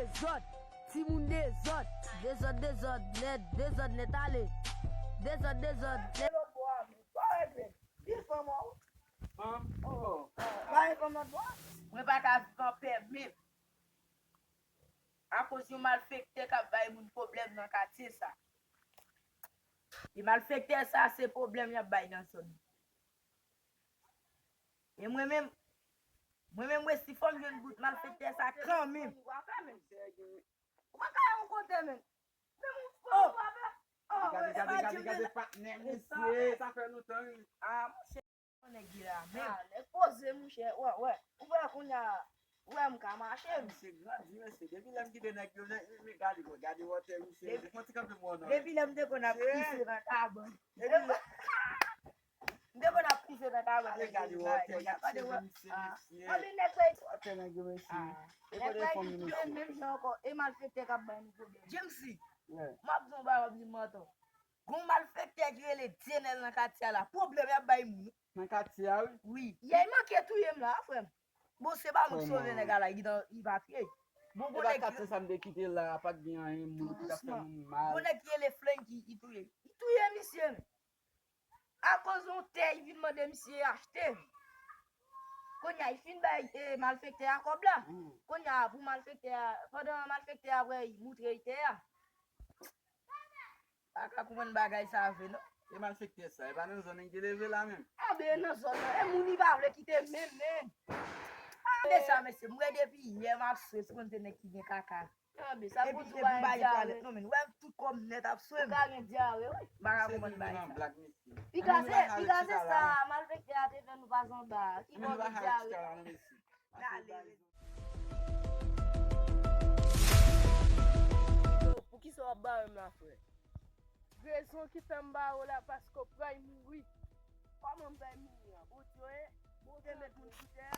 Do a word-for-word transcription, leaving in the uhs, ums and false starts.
Dezòd, timoun dezòd, dezòd, dezòd nèt, dezòd nèt ale. Dezòd, dezòd nèt. Lòt bò a, men. Sa regle. Di fanm an. Fanm? Oh. Bay fanm lòt bò a. Mwen pa ka viv anpè menm. Akoz yon malfektè k ap bay moun pwoblèm nan katye sa. E malfektè sa, se pwoblèm y ap bay nan zòn nan. E mwen menm, mwen menm, mwen si fò m jwenn bout malfektè sa kanmenm. Ou pa ka yon kote menm. Menm ou fò ou pa fè. Oh, gade, gade, gade, gade, patnè, mesye, sa fè lontan, wi. Ah, monchè. Nèg la menm. Ah, nèg poze, monchè. Wè, wè. Ou wè kounye a, ou wè m ka mache, wi. Misye grandi, mesye. Depi lè m kite nèg yo, nèg, men gade, gade wòtè, misye. Depi, fon ti kanpe mwen, non. Depi lè m te konn ap pise nan kabann. Depi lè m te konn ap pise nan kabann. Ale gade wòtè, misye, mesye, mesye. Anben nèg la. Wòtè nèg yo, mesye. Ah. E kote fanm yo, mesye? Menm jan ankò, e malfektè k ap bay nou pwoblèm. James, m ap di w yon bagay, w ap di m manti. Gon malfektè ki rele Dyenèl nan katye a la. Pwoblèm y ap bay moun. Nan katye a, wi. Wi. Yè, li manke touye m la, frè m. Bon, se pa mwen ki sove nèg la, li nan, li pa touye. Bon, gon nèg ki katye sa m te kite la, pa t gen anyen, moun ki t ap fè moun mal. Gon nèg ki rele Flanky, li touye. Li touye misye, men. Akoz yon tè, li vin mande misye achte. Kounye a, li fin bay, eh, malfektè a kòb la. Kounye a, pou malfektè a, pandan malfektè a, apre, li moutre li tè a. Pa ka konprann bagay sa vre, non. E malfektè sa, e pa nan zòn nan ki te leve la menm? Anben, e nan zòn nan. E moun li pa vle kite menm, men. Anben sa, mesye, m wè depi yè m ap swe, si konn se nèg ki gen kaka. Anben, sa pou di w pa gen dyare. Non, men, wè m tout kò m nèt ap swe m. Ou ka gen dyare, wi. M pa ka konprann bagay sa. Piga se, piga se sa, malfektè a te fè nou pase anba. Ki bò gen dyare. N ale. Yo, poukisa w ap bare m la, frè? Rezon ki fè m bare w la, paske w pral mouri. Kòman m pral mouri an? Bondye, Bondye met moun sou tè a.